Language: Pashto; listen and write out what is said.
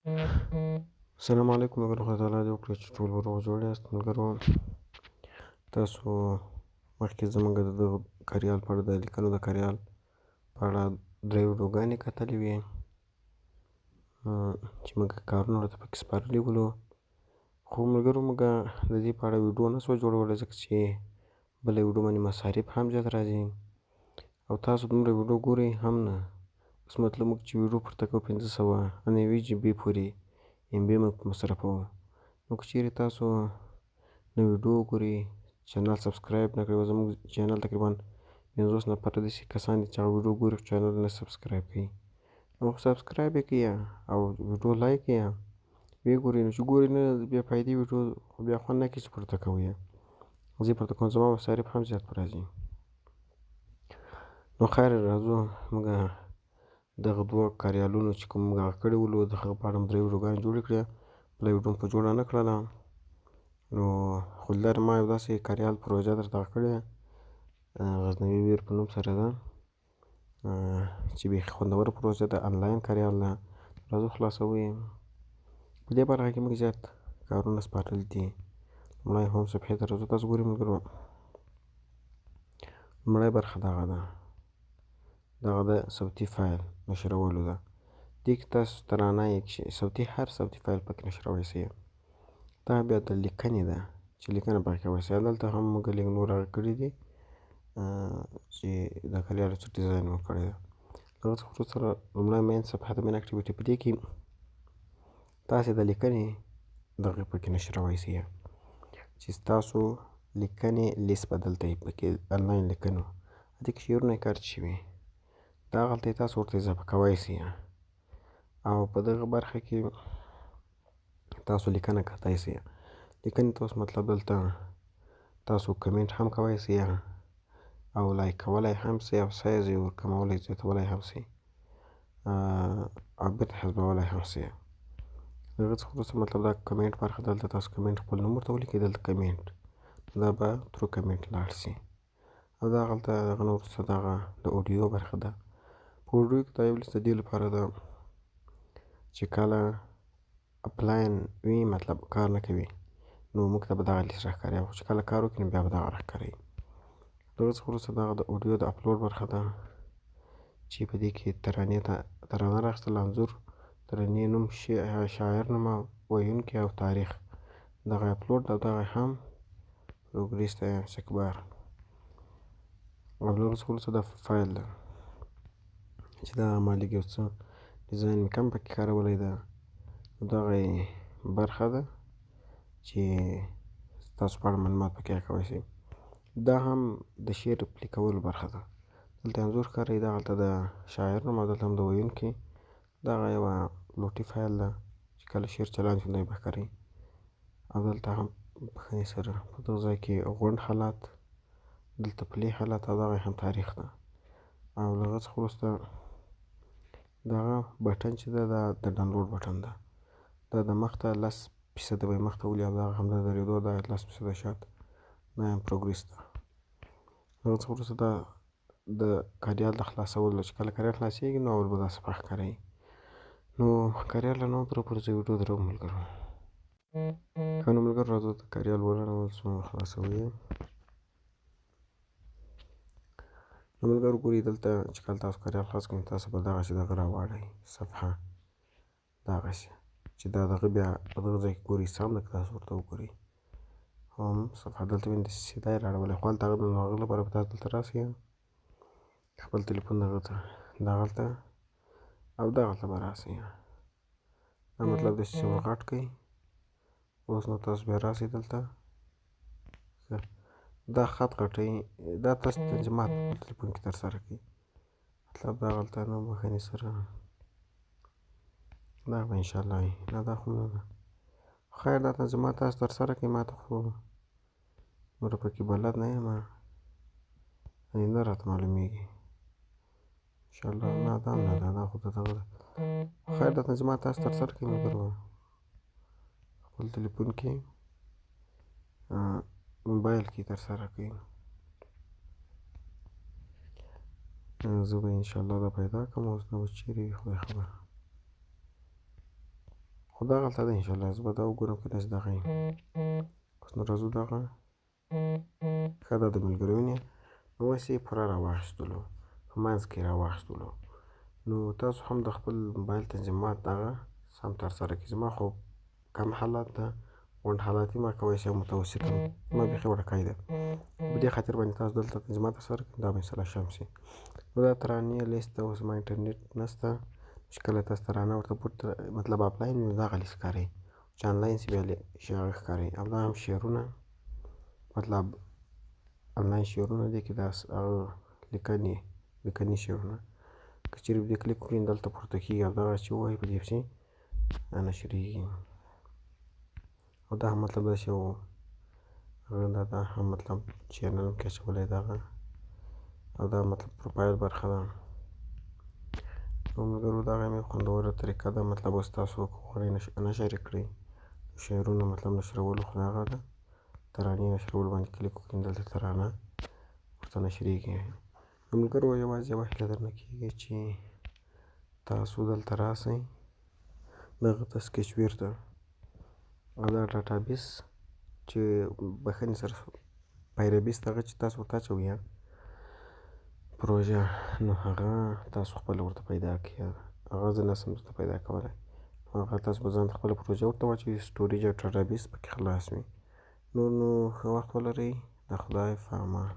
السلام علیکم ملګرو، خدای تعالی دې وکړي چې ټول به روغ جوړ یاست. ملګرو، تاسو مخکې زموږ د دغه کاریال په اړه، د لیکنو د کاریال په اړه درې ویډیوګانې کتلې وې چې موږ کارونه ورته پکې سپارلي ولو. خو ملګرو، موږ د دې په اړه ویډیو نه سوه جوړولی، ځکه چې بله ویډیو باندې مصارف هم زیات راځي او تاسو دومره ویډیو ګورئ هم نه. اوس مطلب موږ چې ویډیو پورته کوو، 590 جي بي پورې ایم بي موږ مصرفوو. نو که چیرې تاسو نه ویډیو وګورئ، چینل سبسکرایب نه کړئ، زموږ چینل تقریبا 50 نفره داسې کسان دي چې هغه ویډیو ګوري خو چینل نه سبسکرایب کوي. نو سبسکرایب یې کړئ او ویډیو لایک کړئ، ویې ګورئ. نو چې ګورئ نه، بې فایدې ویډیو خو بیا خوند نه کوي چې پورته کوئ یې. زه یې پورته کوم، زما مصارف هم زیات پر راځي. نو خیر، راځو موږ دغه دوه کاریالونو چې کوم موږ هغه کړي ولو، د هغه په اړه مو درې ویډیوګانې جوړې کړې، بله ویډیو مو په جوړه نه کړله. نو خو لرې ما یو داسې کاریال پروژه درته کړې، غزنوي ویر په نوم سره ده، چې بیخي خوندوره پروژه ده، انلاین کاریال ده. راځو خلاصوو یې. په دې برخه کې موږ زیات کارونه سپارلي دي. لومړی هوم صفحې ته راځو. تاسو ګورئ ملګرو، لومړی برخه دغه ده، دغه د صوتي فایل نشرولو ده. دې کې تاسو ترانه یې صوتي، هر صوتي فایل پکې نشرولی شئ. دا بیا د لیکنې ده چې لیکنه پکې کولی شئ. دلته هم موږ لږ نور هغه کړي دي چې د کاریال څه ډیزاین مو کړی ده. هغه څخه وروسته لومړی مین صفحه د مین اکټیویټي، په دې کې تاسې د لیکنې دغه پکې نشرولی شئ چې ستاسو لیکنې لیست به دلته وي پکې، انلاین لیکنو دې کې شعرونه یې کار شوي، دا هغلته یې تاسو ورته اضافه کوی شئ. او په دغه برخه کې تاسو لیکنه کتای شئ. لیکنې ته اوس مطلب دلته تاسو کمنټ هم کوی شئ او لایک کولی هم شئ او سایز یې ورکمولی زیاتولی هم شئ او بېرته حذفولی هم شئ. د هغه څخه وروسته مطلب دا کمنټ برخه، دلته تاسو کمنټ خپل نوم ورته ولیکئ، دلته کمنټ دا به ترو کمنټ لاړ شي. او دا هغلته هغه نه وروسته دغه د اوډیو برخه ده. په اوډیو کې دا یو لیست د دې لپاره ده چې کله اپلاین وي، مطلب کار نه کوي، نو موږ ته به دغه لیست راښکاري، او چې کله کار وکړي نو بیا به دغه راښکاري. د هغه څخه وروسته دغه د اوډیو د اپلوډ برخه ده چې په دې کې ترانې ته ترانه راخیستل، انځور، ترانې نوم، شاعر نوم، ویونکی او تاریخ، دغه اپلوډ او دغه هم پروګریس ته سکبار. او له هغه څخه وروسته دا فایل ده چې دا ما لږ یو څه ډیزاین مې کم پکې کارولی ده. دغه برخه ده چې ستاسو په اړه معلومات پکې کولی شئ. دا هم د شعر پلي کولو برخه ده. دلته انځور ښکاري، دغلته د شاعر نوم او دلته هم د ویونکي. دغه یوه لوټي فایل ده چې کله شعر چلان شي نو به ښکاري. او دلته هم بښنې سره په دغه ځای کې غونډ حالت، دلته پلي حالت او دغه هم تاریخ ده. او له هغه څخه وروسته دغه بټن چې ده، دا د ډاونلوډ بټن ده. دا د مخته 10% به یې مخته ولي او دغه هم د درېدو دا 10% شاته، دا هم پروګریس ده. له هغه څخه وروسته دا د کاریال د خلاصولو، چې کله کاریال خلاصېږي نو اول به دا صفحه ښکاري. نو کاریال له نو تر پورې زه ویډیو دروم ملګرو. ښه نو ملګرو، راځو د کاریال ورننول څو خلاصوو یې. نو ملګرو ګورئ، دلته چې کله تاسو کاریال خلاص کړئ، تاسو به دغسې دغه راواړئ صفحه، دغسې چې دا دغه بیا په دغه ځای کې ګورئ سم ده که تاسو ورته وګورئ هم صفحه دلته مې داسې سیده یې رااړولی. خو هلته هغه د هغه لپاره به تاسو دلته راسئ، خپل تلیفون دغه ته دغلته او دغلته به راسئ. دا مطلب داسې چې ورغټ کړئ. اوس نو تاسو بیا راسئ دلته، دا خط غټوي، دا تاسو تنظیمات په خپل تلیفون کې ترسره کړئ. مطلب دغلته نو بښنې سره دا به انشاءالله وي، نه دا خو نه ده. خیر، دا تنظیمات تاسو ترسره کړئ، ما ته خو نوره پکې بلد نه یم، یعنې نه راته معلومیږي انشاءالله. نه دا هم نه ده، دا خو د دغه ده. خیر، دا تنظیمات تاسو ترسره کړئ ملګرو، خپل تلیفون کې موبایل کې ترسره کړئ. زه به انشاءالله دا پیدا کړم. اوس دا به چیرې وي خدای خبر. خو دغلته ده انشاءالله زه به دا وګورم کله چې دغه اوس نو راځو دغه ښه ده د ملګرو وینې. نو اوس یې پوره راواخیستلو، په منځ کې راواخیستلو. نو تاسو هم د خپل موبایل تنظیمات دغه سم ترسره کړئ. زما خو کم حالت ده، غونډ حالت ما کوی شئ، متوسط هم ما بیخي وړوکی ده. په دې خاطر باندې تاسو دلته تنظیمات ترسره کړئ، دا به انشاءالله شم شي. نو دا ترانې لیست ده، اوس زما انټرنیټ نشته چې کله تاسو ترانه ورته پورته مطلب افلاین وي دغه لیست ښکاري، چې انلاین سي بیا هغه ښکاري. او دا هم شعرونه مطلب انلاین شعرونه دي کې دا هغه لیکنې لیکني شعرونه که چېرې په دې کلیک وکړئ دلته پورته کېږي او دغه چې ووایي په دې پسې نشرېږي. او دا هم مطلب داسې یو هغه دا دا هم مطلب چینل کې اچولی دغه، او دا مطلب پروفایل برخه ده. نو ملګرو دغه مې خوندوره طریقه ده، مطلب اوس تاسو که غواړئ نشر یې کړئ شعرونه مطلب نشرولو خو دغه ده ترانې نشرولو باندې کلیک وکړئ دلته ترانه ورته نشرېږي. نو ملګرو یوازې یوه هیله درنه کېږي چې تاسو دلته راسئ دغه ته سکیچ ته او دا ډاټابیس چې بښنې سره پایربیس دغه چې تاسو ورته اچوئ پروژه، نو هغه تاسو خپله ورته پیدا کړئ، هغه زه نشم درته پیدا کولی. هغه تاسو به ځان خپله پروژه ورته واچوئ، سټوریج او ډاټابیس پکې خلاص وي. نور نو ښه وخت ولرئ، د خدای په امان.